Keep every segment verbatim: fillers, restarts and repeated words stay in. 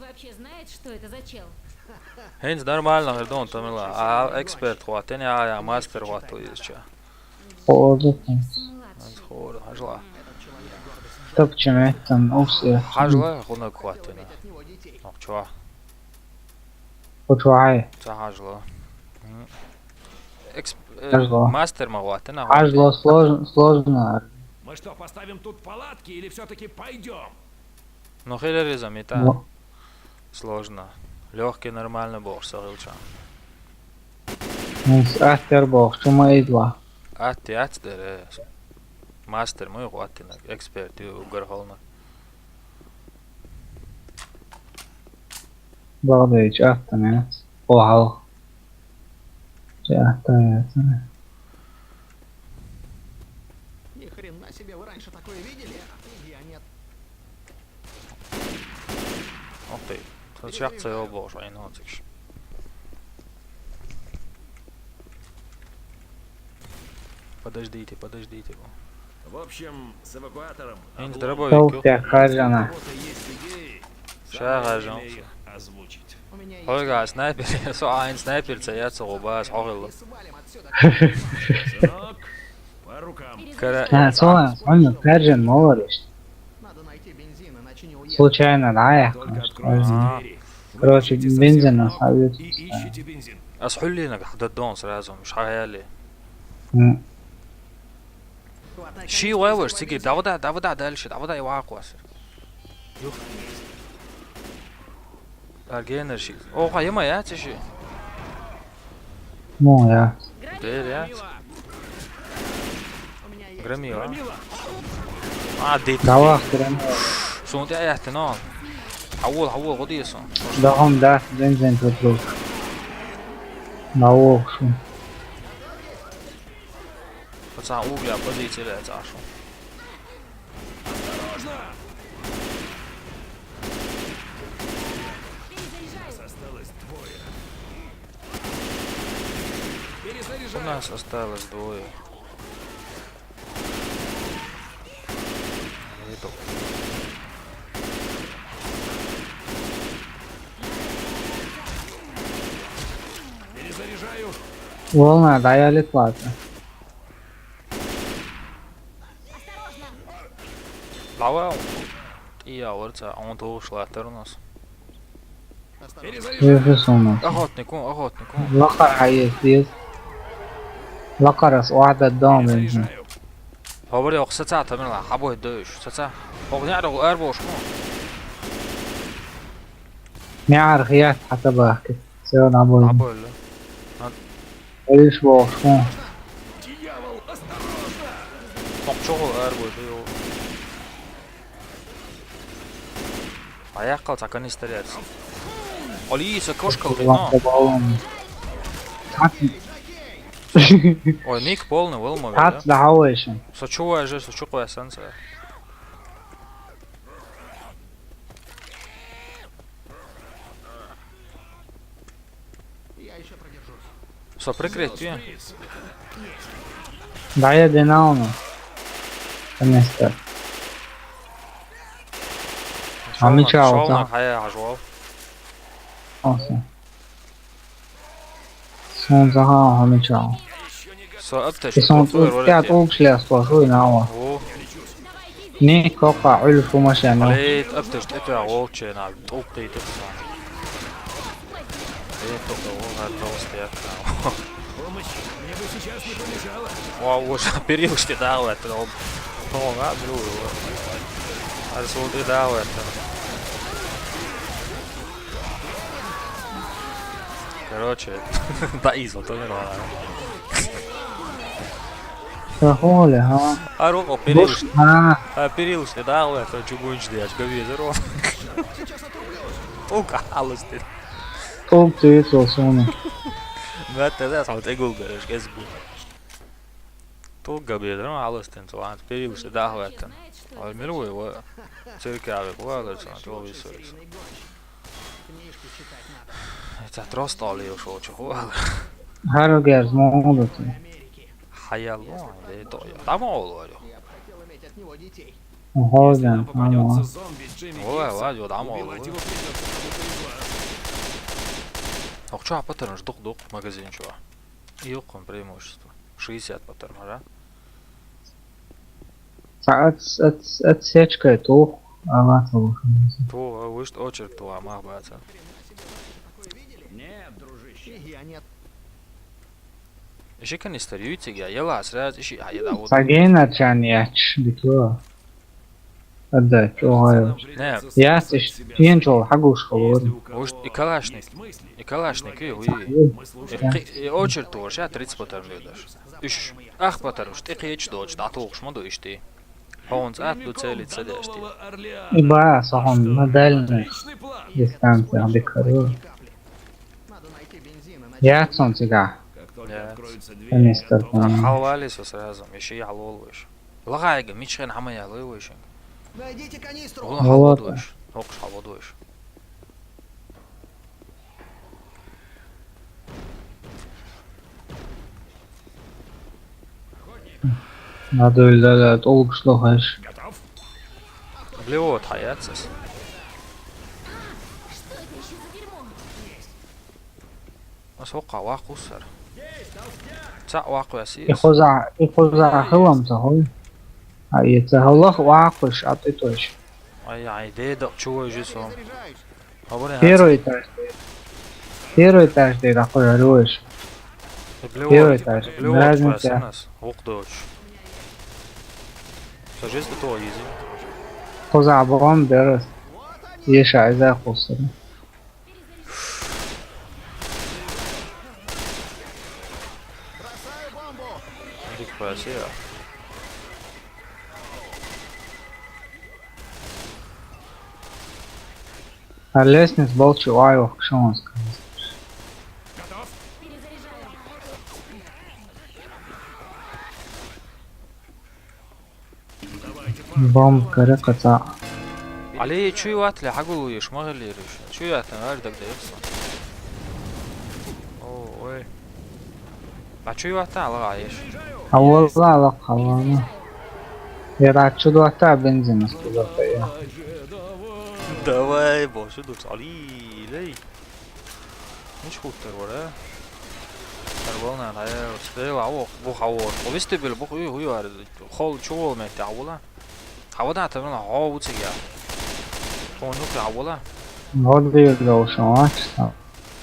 Вообще знает, что это за чел? ХӀинца нормально хир ду, Тамила. А эксперт хӀоттийна, я, я, мастер хӀоттийна иза ча. Хо-, ордук. ХӀинца хӀора, хьажал. Тапча меттан, овсе. Хьажал, хӀунаг хӀоттийна. Ох, чо? Хо чуай. Ца хьажал. М. Эксп-, э, Хьажал. Мастер ма хӀоттийна. Хьажал сложно, сложно. Мы что, поставим тут палатки или все-таки пойдем? Ну, хилариза мета. Ну. Сложно. Лёгкий нормально боху сагӀилча. Мис аттер боху, чу ма идла. Атти ац дереш. Мастер ма ю хӀоттийна, эксперт ю уггар хьална. Багдайч аттанец. О, хьал. Ча аттанец. Ни хрена себе, вы раньше такое видели? Я нет. Ох ты. Тут чакца йо боху, ай, ну, цикш. Подождите, подождите. В общем, с эвакуатором Ин облом. дробовик. Толкте хажана. У кого-то есть идеи? Ща Самое хажам. время их озвучить. Хойга снайпер, со айн снайпер ца яц губа, хьогъилла. Сынок, по рукам. Кара. А, сона, сона, хажан молодец. Надо найти бензин, иначе не уеду. Случайно, да, я. Только откроются А. двери. Короче, Выпустите со бензин всех на ног совет. И ищите бензин. Ас хьуллина хададон сразу, миш хаяли. М. Ши леваш циги, давда, давда дальше, давда и вакуас. Юх. Аргенер ши. О, хайма я циши. Ну, я. Дер я. Громила. А, дит. Давай, прям. Сунт я яхте но. Хавул, хавул, гудисон. Дагам да, бензин тут был. Давай, шу. Пацан, угля позиция ля цашу. Осталось двое. У нас осталось двое. Это Перезаряжаю. Волна, да, я летла. Лава. И я вот он тоже латер у нас. Перезаряжаю. Слышишь, он. Охотник, он, охотник, он. Лакар есть, есть. Лакарас уада дом бензин. Перезаряжаю. Хобар я саца тамила, хабой дойш, саца. Хог не ару арбош, он. Мяр хият хата бахки. Все, на бой. Хабой. Лишь боху. Дьявол, осторожно! Хог чого арбой дойо. А я кал цакан историяц. Олиса кошкал, но. Ой, ник полный, вылма, Тац да? Да хавайшин. Со чувая же, со чуквая санца. Я еще продержусь. Со прикрытие. Да я динауна. Конечно. А меча Шална ута. Хая хажуал. Оса. Сон заха хамича. Со аптеш. И сон тут пять улчля спашу и нава. О, Не кока уль фумашена. Блейд, аптеш, это волчена, толкай ты. Это вот просто я. Помощь мне бы сейчас не помешала. Вау, вот перил что дал это. Он, он, а, друг, вот. А, смотри, дал это. Короче, да, изо, то не надо. Сахоли, ха. А, руку перил. Буш, ха. А, перил что дал это, чугунч дяч, говезер. Только алысты. Толк ты это сону. Мэтта да, сам тегул береш, кезгу. Толк говезер, алыстын, цуан, перил что дал это. Ой, милуй, вот. Церкви, вот, это, то висорис. Это трос стали, шо, чего? Хару герз молдут. Хаяло, это, там олорио. Я бы хотел иметь от него детей. Ого, да, ага. Ой, ладно, вот, amo. Ох, чё, а патронаш дукха-дукха магазин чё? И юккъан преимущество. Шестьдесят патронаш, да? Ца ац-, ац-, отсечка тух, а ва ца луш. Ту, а, вышт очередь ту, а мах баца. Нет, дружище. И я нет. Иши канистр юй цига, яла сразу иши, а, я да вот. Сагена чан яч, битва. Отдать, ого. Не. Яц иш, пенчол, хагуш холор. Может, и калашник. И калашник, и, и. И, и очередь тоже, а, тридцать патронаш даш. Иш, ах патронаш, ты кеч дочь, да толкш ма ду ишти. Хонц ат ду целить садяшти. И ба, сахон на дальних дистанциях дикару. Яц он цига. Яц. Канистр, а, по-моему. Халвали со сразу, иши халвал выш. Лагайга, мичхен хама я лой выш. Найдите канистру. Улан халвал выш. Окш халвал выш. Надо ильдалат олгушлу хаш. Блевот хаяцас. Ас хокка вакъ усар. Ца вакъ васи. И хоза, и хоза хылам ца хой. А и ца хылах вакъ уш, а ты точно. Ай, ай, де да чуо жи сом. Первый этаж. Первый этаж де да хой ройш. Первый этаж. Разница. Вук доч. Сажест то изи. Хоза бом берес. Еша иза хосер. Дик пасия. А лестниц болчу айвах кшонс. Бомб кара каца. Али, чуй ватли, хагулуеш, магали реш. Чуй ватан, ардак да яхсан. О, ой. А чуй ватан, ала гаеш. Хавала, ала хавала. Я рачу дуата бензин, сказал я. Давай, бо, что тут, Али, лей. Мич хуттар вара. Тарвална, ая, стрела, ох, бух, ава. О, вестибюль, бух, уй, уй, ара. Хол, чувол, мете, авула. Хавада, тарвална, хо, уцигя. Хонук, авула. Воды должен, а, что?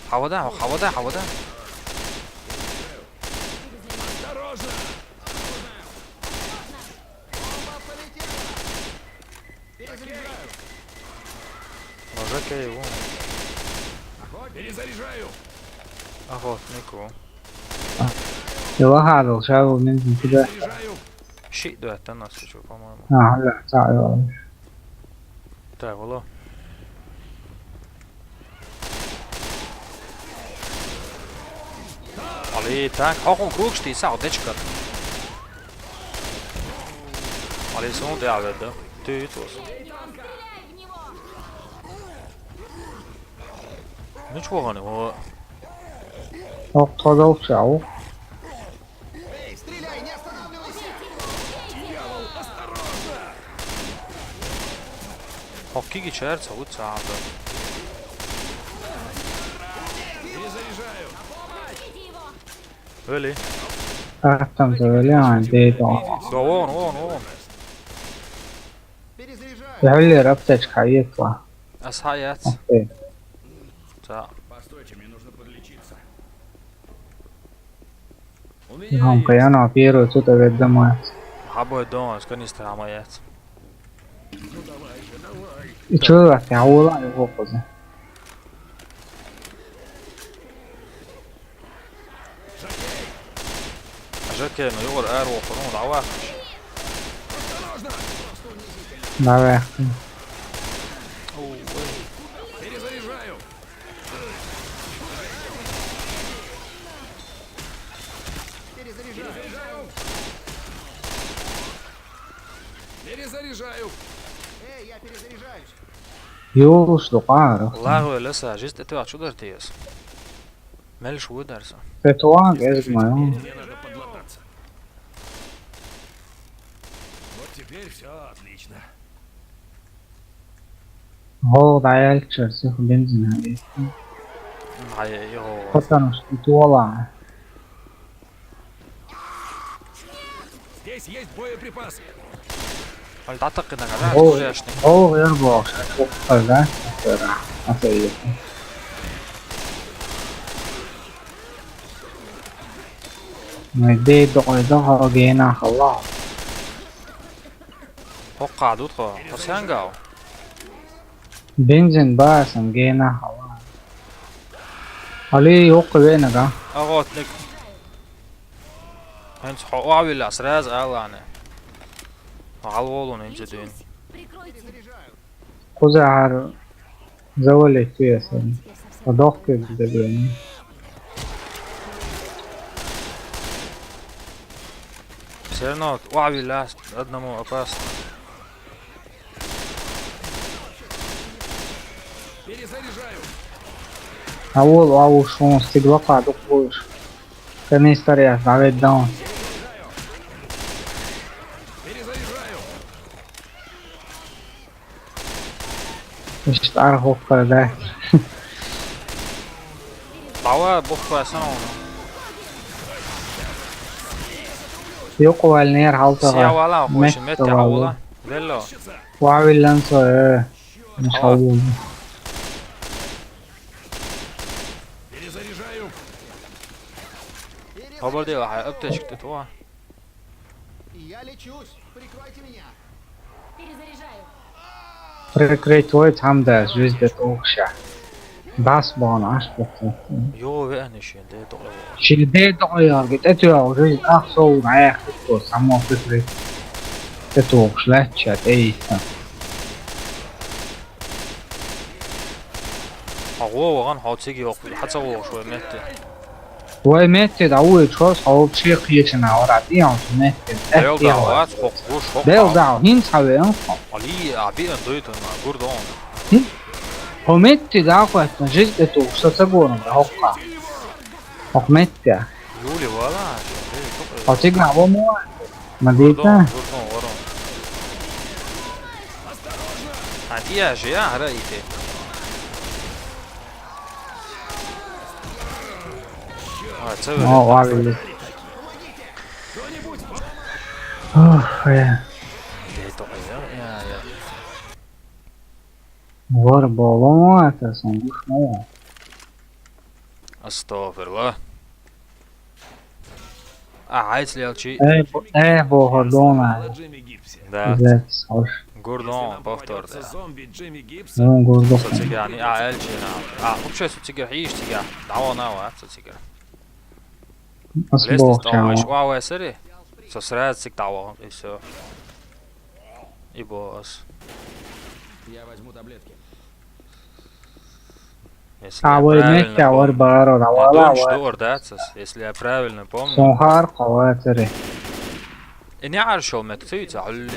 Хавада, хавада, хавада. Може кей вон. Перезаряжаю. Охотнику. Йола хадал, шаву, мен туда. Перезаряжаю. Щит дуэт, а нас что, по-моему. А, да, да, да. Так, было. Али, так, хохун круг шти, сау, дечкат. Али, сон де авет, да? Ты и тос. Ничего не, о. Ох, тогал чау. Хоккиги чарца, вот саамда. Вели. А, там завели, а, де, да. Да, вон, вон, вон. Вели, аптечка, есть ва. Асхаяц. Окей. Та. Постойте, мне нужно подлечиться. Гонка, я на первую тут ведь домой. Хабой дома, с канистра моя. И чё, я ула, его поза. Жаке, ну, Егор, аэро, ну, давай. Давай. Перезаряжаю. Перезаряжаю. Перезаряжаю. Эй, я перезаряжаюсь. Юлуш дукъара. Лагъ велеса, жест это ачу дартиес. Мелш ударса. Петуан, эзгма. Мне надо подлататься. Вот Теперь все отлично. Гол даял чарси хубин зинали. Ай, йо. Потому что туола. Здесь есть боеприпасы. Ай, датакъина гада, Гол, куряшни. гол гэр бокс. Кукка да. Атера. Атера. Май дэ дэ ой да хо гена хала. Хоккадут хо. Хосянгау. Бензин басан гена хала. Али ёк вена да. Агъотник. Хэнц хо уавила сразу аланы. Гъал волун инзе дюн. Кузар завалить туясан. Подох кэ дэ дэ. Всё равно уавила одному опасно. Перезаряжаю. Авол авушун стигла кадук буш. Канистр я давай даун. Перезаряжаю. Иштар хоккар да. Дава бухвасан он. Ёк валнер халтага. Сиявала хоши мет Мет вала. Вала. Вело. Уавилан со э. Иншалла. Перезаряжаю. Хобордила хай аптечка тетва. Я лечусь. Прикройте меня. Перезаряжаю. Прикрыть твой там да, жизнь тохша. Бас бон аш бохо. Йо, ве ани шин дэ дэ. Шин дэ дэ ой аргит. Это я уже ах соу на эх. Само прикрыть. Это охшлачат эйса. Агъо вагъан хациг ёк. Хаца вогъ шо метте. Вай метте да уй чос хау чи киечна орат. Иан метте. Бел да вац хок гуш хок. Бел да хин савен. Али аби андойт на гурдон. Хометти да хватна жизнь это что сагорна хокка. Хокметти. Юли вала. Хотиг на вомо. Гурдон, Мадита. Гурдон, Гурдон. А ти я же я ара ите. А, це О, вавили. Ох, э. Дэ то я я я. Вор болон это сонгушмо. Астафирла. А, айц лелчи. Э, бо- э, бо гордона. Джимми Гибси. Да. Зэс хош. Гурдон повтор да. Зомби Джимми Гибси. Ну, гордо. Сацига ани а элчи на. А, вообще сацига хиш тига. Давана ва сацига. Ас Лестис бох там иш чама. ва ва сери. Со сразу цик даван и все. И бос. Я возьму таблетки. Если А я вы правильно метте авар помню. баро На давала дом ва. Что ордацис, если я правильно помню. Сонхар каватери. И не аршо мет цуйца хулли.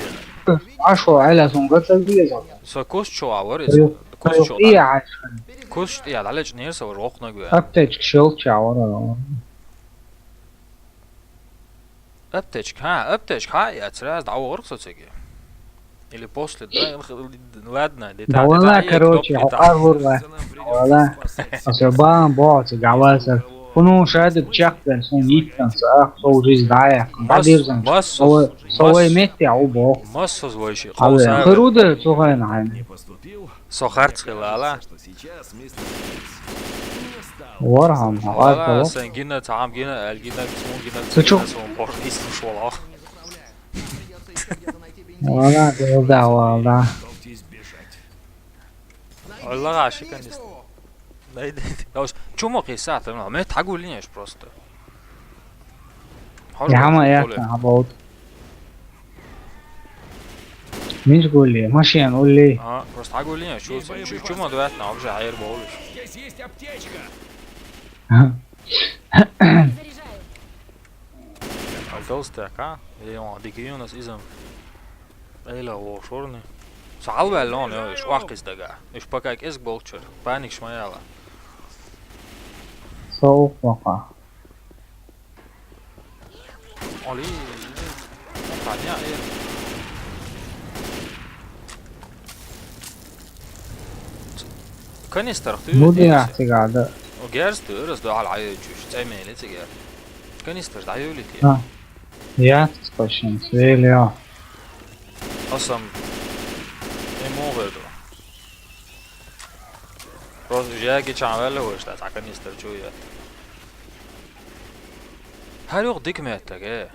Ашо айла сонга цалгиеза. Со кус чо авар. Кус Кус чо. и ашо. Кус я далеч нерса уж окна гуя. Аптечка шел чавара. Аптечка, ха, аптечка, ха, я сразу давар сацига. Или после, да, ладно, детали. Давала, короче, хокар вурла. Давала. Асабан бо ци гаваса. Куну шадык чакпен сон иттан са, со жизнь дая. Бадирзан. Мас- Сова мас- метте ау бо. Масса звойши. Аве. Хыруда цугайна хайн. Поступил. Сохарцхилала. Что сейчас мистер Вархам хокар Вала, бо. Сен гина, таам гина, ал гина, сун гина, Ты чё? Сун порнис швала. Вала, да, вала. Готовьтесь бежать. Алла гаши канис. Найди. Яш, чумо кисат, ну, ме тагулинеш просто. Яма я абаут. Миш гули, машин ули. А, просто тагулинеш, чу, чу, чумо дуат на, вообще айр болуш. Здесь есть аптечка. Перезаряжаю. Толстяка, и он дикий у нас изом. Эйла вошорни. Салвалон, ё, иш вахис дага. Иш пока кес болчер. Паник шмаяла. Соук бака. Али. Таня, э. Канистр хтуй. Муди яц цигада. О, герз ту, раз дуал аю чуш, цемели цигер. Канистр даю ли ти? А. Яц спашен, свелио. Асам. Ему верду. Просто уже я гичан велле уж, да, так канистр чуя. Харюк дик меттаге.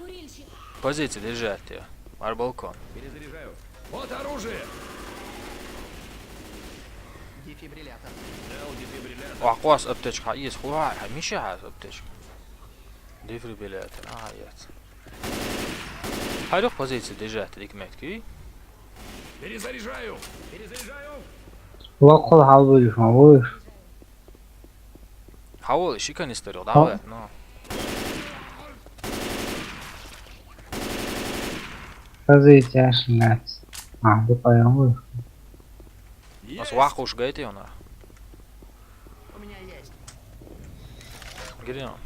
Позиция держать я. Мар балкон. Перезаряжаю. Вот оружие. Дефибриллятор. Взял дефибриллятор. Вахвас аптечка есть. Хуа, а Миша аптечка. Дефибриллятор. А, есть. Харюк позиция держать, дик метки. Перезаряжаю. Перезаряжаю. Локал халбуй, халбуй. Хавол, шикан история, давай, ну. Позиция шнец. А, ты понял? Нас вахуш гайты она. У меня есть. Гирион.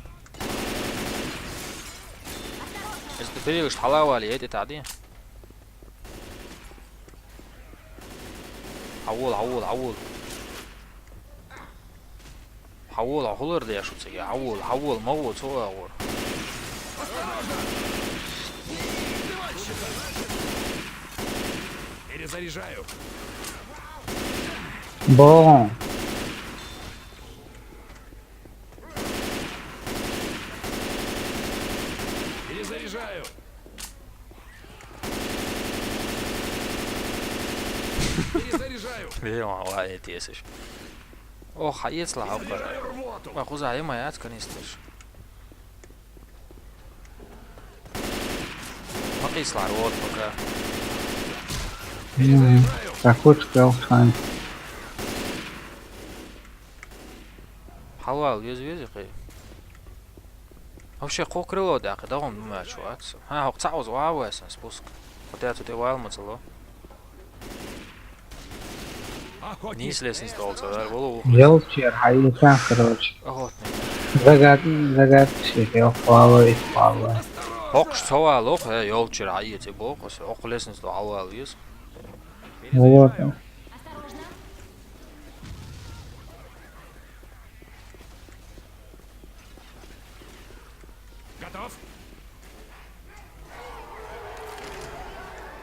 Если ты перевешь халавали, эти тады. Хавол, хавол, хавол. Хавол, хавол да я шуцеге. Хавол, хавол, маго цо агор. Перезаряжаю. Бон. Перезаряжаю. Перезаряжаю. Вео, ва, эти есиш. О, хаецла хавкара. Ма хуза ема яц канистыш. Ма кисла рот пока. М, так вот, что он. Халал, вез, вез, хай. Вообще, хо крыло да, хай, да, он, ну, я чё, аксу. А, хо, цаоз, ва, ва, сэн, спуск. Вот я тут и вал, мацало. Низ лестница долца, да, было ухо. Ёлчер, хайта, короче. Охотник. Загад-, загадчик, я хвала и хвала. Хокш цава лох, э, ёлчер, хайта, бо, кос, ох, лестница до, халал, вез. Вот. Готов?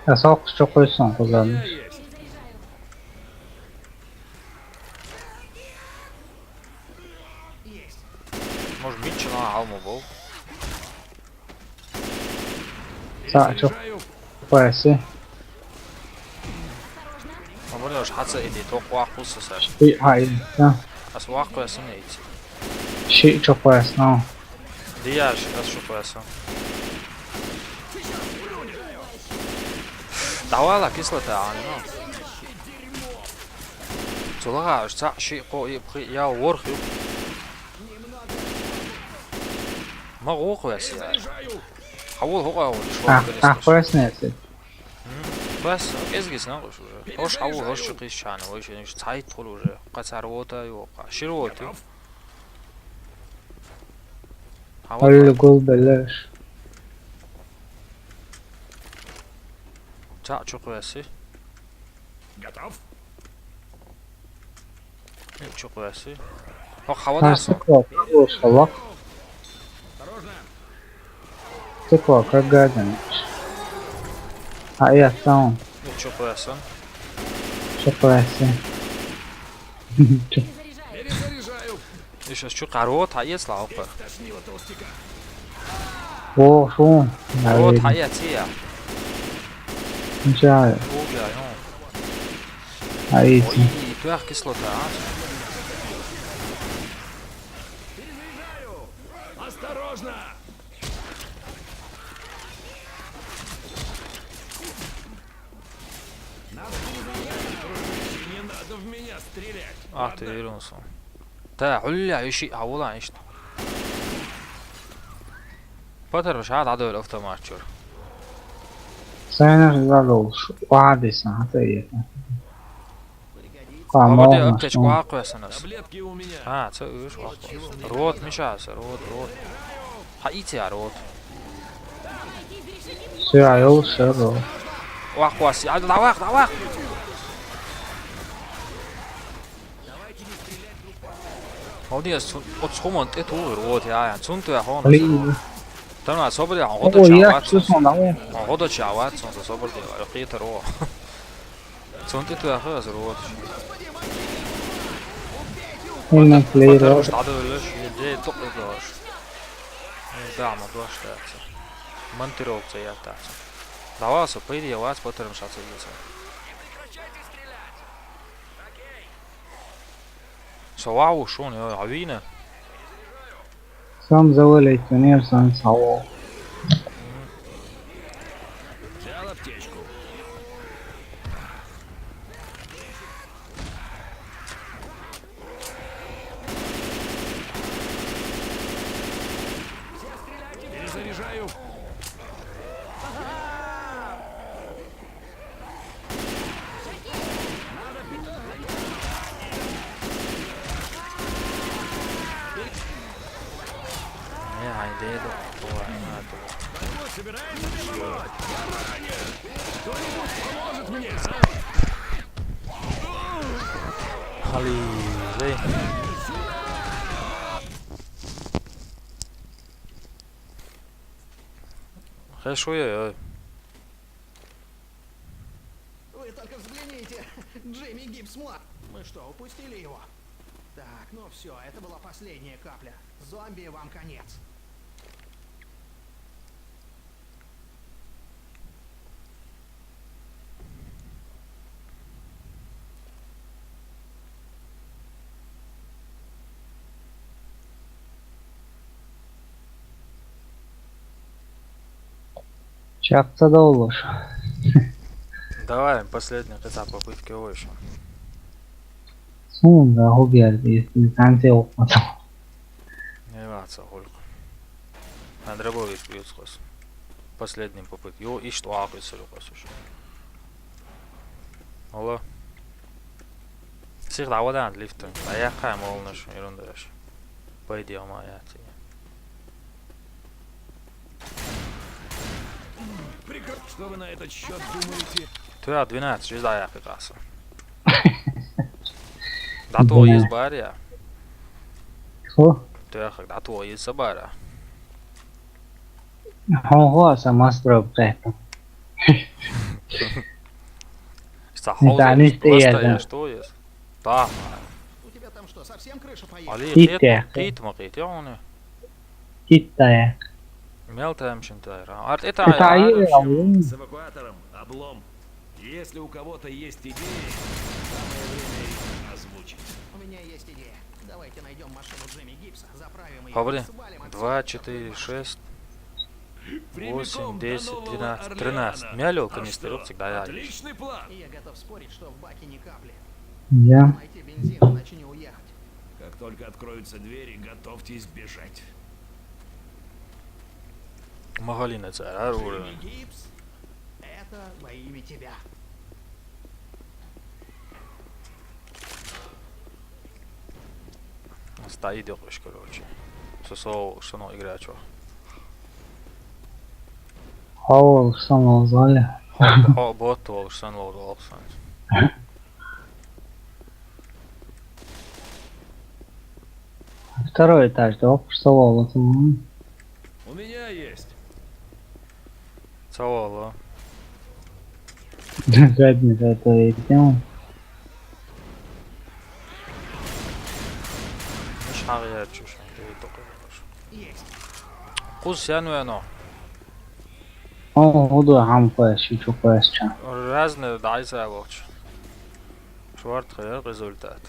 Я салкъ чокъ къойсанг, къызармыш. Может, митча на алма бол? Са, чокъ къоясы. Абырда уж хаца иди, то къуа къуса сар. Ши, ха, иди, да. Ас уа къоясын иди. Ши чо къоясын, а. Дияш, ас шо къоясын. Давала кислота, а, ну. Цулага уж ца ши къо и пхи я ворх ю. Ма гъо къоясы я. Хавул хо къоя уж. А, а, къоясын иди. Бас, эзгис на къуш уже. Хош хавул, хош чукъис чана, ой, шен, уж цайт хул уже. Къацар вота, ё, къа. Шир вота. Хавул. Алло, гол белеш. Ца чукъ веси. Готов? Э, чукъ веси. Хо, хавада. А, сыкло, хорош, халак. Осторожно! Сыкло, как гадина. А, я сам. Э, чукъ веси. Чукъ веси. Перезаряжаю. Ишас чу къарот, ха, ес ла опа. Стошнило толстяка. О, шо. Рот, ха, я, ти, я. Ничего. О, бля, ё. А эти. Ой, туях кислота, а? Осторожно! Надо перезаряжать, дружище, не надо в меня стрелять. А, ты вернулся. Та, хулля, иши, а, вула, иши. Патар баш, а, дадо автомат чур. Сайнер задолш, уа десна, хата ета. Къамал. Хаваде аптечка машин. Уа къоясанас. Таблетки у меня. А, ца уж уа къоясан. Рот, Миша, са, рот, рот. Ха, ити, а, рот. Всё, а, я ушёл, рот. Вах, вах, а, давай, давай. Молодец, цун-, оцу хӀуманна тӀе тухура, вот, я, я, цунна тоьхна хьона. Блин. Тана собар де, хьо гӀо дача вац цунна. Хьо гӀо дача вац цунна, собар де, кхетар ву. Цунна тӀе тоьхна аса, вот. Именно плеер. Патармаш дӀадевлаш, е де тукъ дош. Э, да, ма дош дац. Монтировка ца яц. Давай, со, по идее, вац патармаш ца яц. Со вау шун, я, а вина? Сам завалить, конечно, сам сало. Взял аптечку. Перезаряжаю. Не, айде, да, давай, надо. Кого собираемся взорвать? Я ранен! Кто-нибудь поможет мне? Халидей. Хорошо, я, я. Вы только взгляните! Джимми Гибс млад. Мы что, упустили его? Так, ну все, это была последняя капля. Зомби, вам конец. Чаккха долуш. Давай, последний кхетам попытки вышел. Сунда хубиар, если танцы опыт. Не ваца хулк. Ан дробовик бьют скос. Последний попыт. Йо, ишт ваак из сулюкас уж. Алло. Сих да водан лифтен. А я кай молнаш, ерундаш. Пойди, ама я ти. Прикр-, что вы на этот счёт думаете? Ту я двенадцать, жизнь да я как раз. Да то есть барья. Что? Ту я как да то есть барья. Хо, хо, са мастер обкайта. Ста хо, не, да, не просто стоит, я да. Что есть? Да. У тебя там что, совсем крыша поехала? Али, кит, кит, ма кит, я он. Кит, да, я. Мел там шин тайра. Арт это, это я, я, я. С эвакуатором облом. Если у кого-то есть идеи, самое время их озвучить. У меня есть идея. Давайте найдём машину Джимми Гибса, заправим её и свалим отсюда. Два, четыре, шесть, восемь, десять, двенадцать, тринадцать. Прямиком до Нового Орлеана. А что, канистров всегда я. Отличный план. Я готов спорить, что в баке ни капли. Я. Найти бензин, иначе не уехать. Как только откроются двери, готовьтесь бежать. Магалина цара, а, Джимми Гибс, это во имя тебя. Стоит, короче. Со, со, со, ну, игра чё? Хо, сан лозали. Хо, бот, ол, сан лозал, сан. Второй этаж, да, ох, что лозал. У меня есть. Цавала. Задница, это и тем. Миш хагъ я чуш, ты только. Кус я, ну, я, но. О, уду хам квас, чу квас ча. Разные дайса лоч. Шварт хер результат.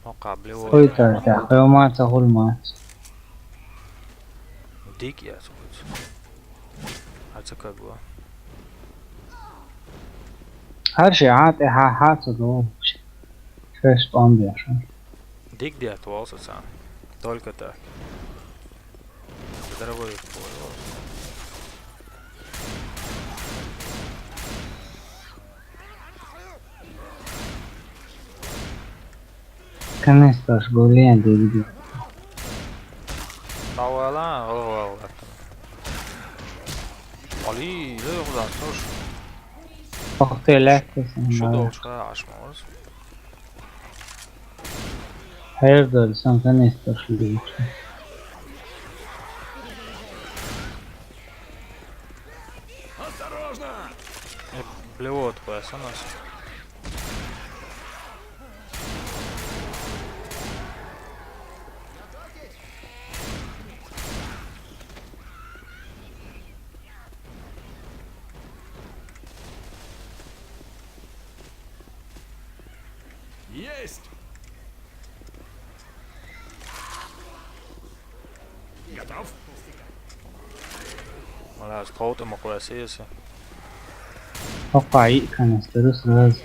О, кабли. Ой, та, та, хэ, маца, хул мац. Дик я, сукуц. А ца как бы. Хар ши, а, тэ, ха, ха, ца, до. Шеш, тон, бяша. Дик, дед, волсуца. Только так. Здоровый понял. Конечно, гулять, дик, дед. Давала, о, о, о. Али, ле, худа, тоже. Ох ты, легко. Что долчка, аж морс. Хайр доль, сам канистр шлюха. Осторожно! Блевот, пояс у нас. Есть! Готов? Вала, строут ему квасиси. Опа, и канистр сразу.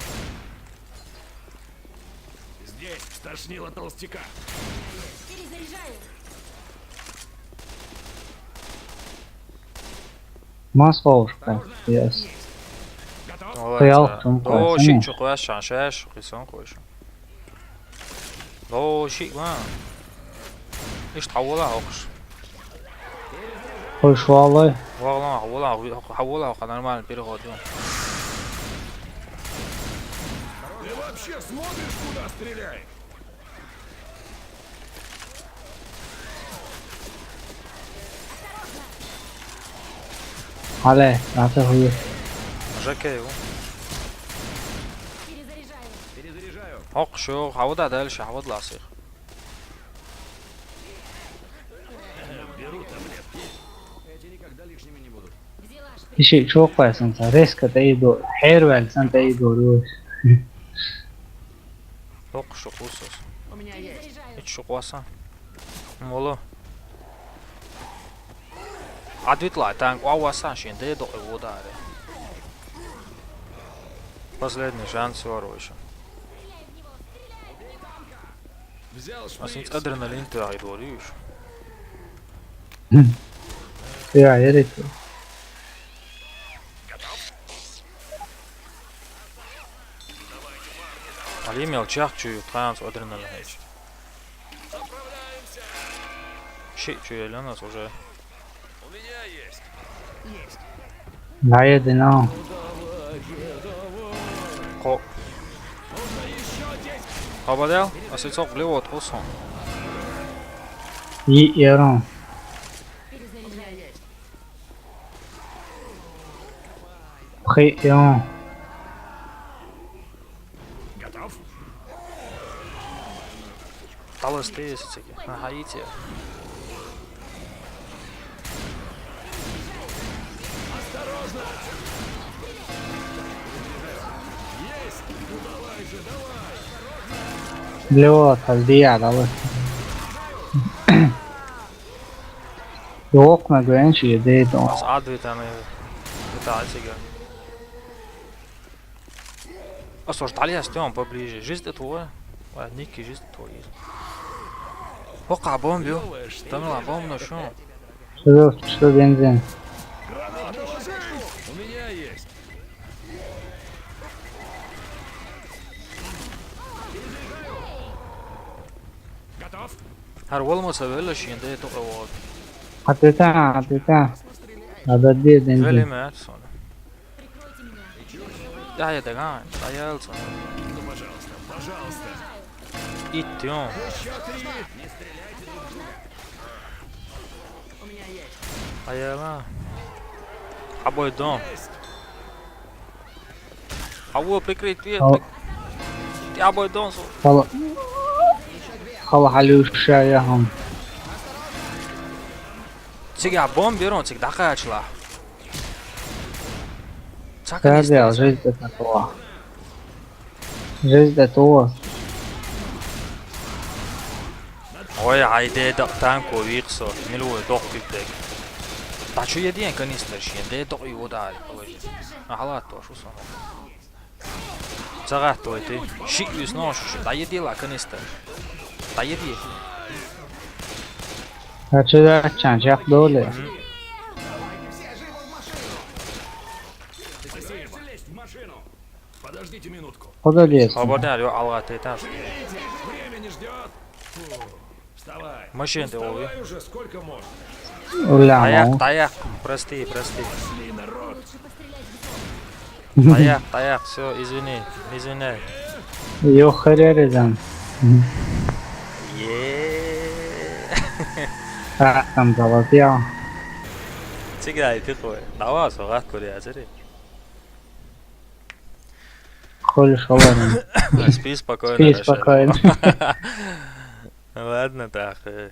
Здесь стошнило толстяка. Перезаряжаю. Мас ловушка. Yes. Готов? Вала, Хыял, ца- тум До квасиси. Ши чу квас шан, шаш, кисон кваш. До Ши, ма. Ишт хавала хокш. Хой швалой. Вала, хавала, хавала, нормально переход. Ты вообще смотришь, куда стреляет? Хале, наса хуй. Жаке, у. Перезаряжаю. Хокш, хавада дальше, хавад ласих. Взяла шприц. Иши чок квасан са, резко тейдо, хайр вал сан тейдо. Хокш, хусус. Перезаряжаю. Ич шук васа. Моло. Адвит лай танк ва васа шин, де до водаре. Последний шанс, ворвайша. Взял А синц шприц. Адреналин твои дворишь. Я, ерит. Али мел чах чую, транс Адреналин хеч. Ши чую, у нас уже. У меня есть. Наедино. Ко. Хабадел, а сицок блевот, хусон. И ерон. Перезаряжаю. Хи ерон. Готов? Талас ты сицеки. На Хаити. Блевот, халдия, давай. Yok mu güvenç yedi don. Аз адвитаны. Это сига. А слушай, дали я стём поближе. Жизнь это твоя. А, Ники, жизнь твоя. Пока бомбил. Там была бомба, ну что? Что, что бензин? У меня есть. Готов? Har olmasa böyle şimdi de o. Ateta, ateta. Adadi Böyle benzin. mi sonra? Ya ya da gan, ya yalsa. Ну, пожалуйста, пожалуйста. It diyor. Ayala. Абой дом. А вот прикрыть дверь. Ал- Я бой дом. Хала. Хала халюша я хам. Цик я бомб беру, цик дахачлаа. Каждый жизнь это такого. Жизнь это того. Ой, айде да танко виксо. Милуе док пипек. Та чу едиен канистр шин, де док и удар. Ой. Ахала то, шу сон. Цагаат той ты. Шик вис но шу. Да еди ла канистр. Да еди. А что за чанчак доли? Все живо в машину! Подождите минутку. Куда лез? Хабардан ё алга тетас. Время не ждет. Фу. Вставай. Машин ты ови. Вставай уже, сколько можно. Уля, Даяқ, мол. Даяқ, прости, прости. Даяқ, Даяқ, все, извини, извиняй. Юхареризан. Е. А, там залатия. Цигай пихуй. Давай, соғат көрі әзірі. Коль шаларин. Спи спокойно. Спи Раша. спокойно. Ладно, так. э,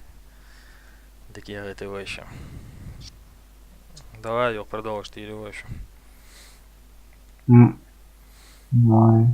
Так я это его еще. Давай, Юх, продолжь ты его еще. М. Ой.